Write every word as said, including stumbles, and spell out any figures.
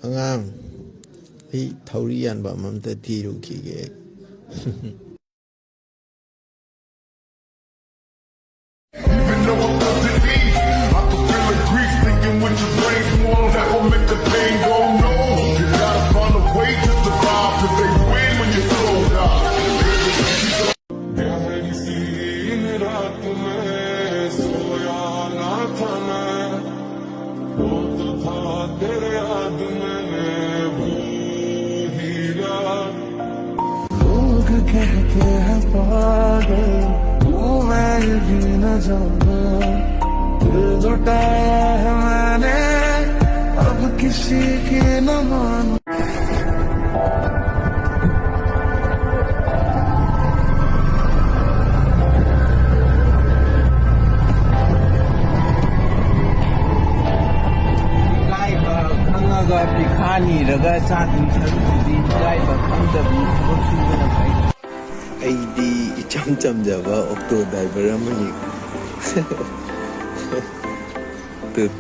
ꯑꯉꯥꯡ, ꯑꯩ ꯊꯧꯔꯤ ꯌꯥꯟꯕ ꯑꯃ ꯑꯝꯇ ꯊꯤꯔꯨꯈꯤꯒꯦ꯫ ꯏꯀꯥꯏꯕ ꯈꯪꯉꯒ ꯄꯤꯈꯥ ꯅꯤꯔꯒ ꯆꯥꯗꯣꯏ ꯁꯔꯨꯛꯄꯨꯗꯤ ꯏꯀꯥꯏꯕ ꯈꯪꯗꯕꯤ ꯊꯕꯛ ꯁꯨꯕꯅ ꯐꯩ꯫ ꯑꯩꯗꯤ ꯏꯆꯝ ꯆꯝꯖꯕ ꯑꯣꯛꯇꯣ ꯗ꯭ꯔꯥꯏꯚꯔ ꯑꯃꯅꯤ꯫ ꯇꯨꯠ꯫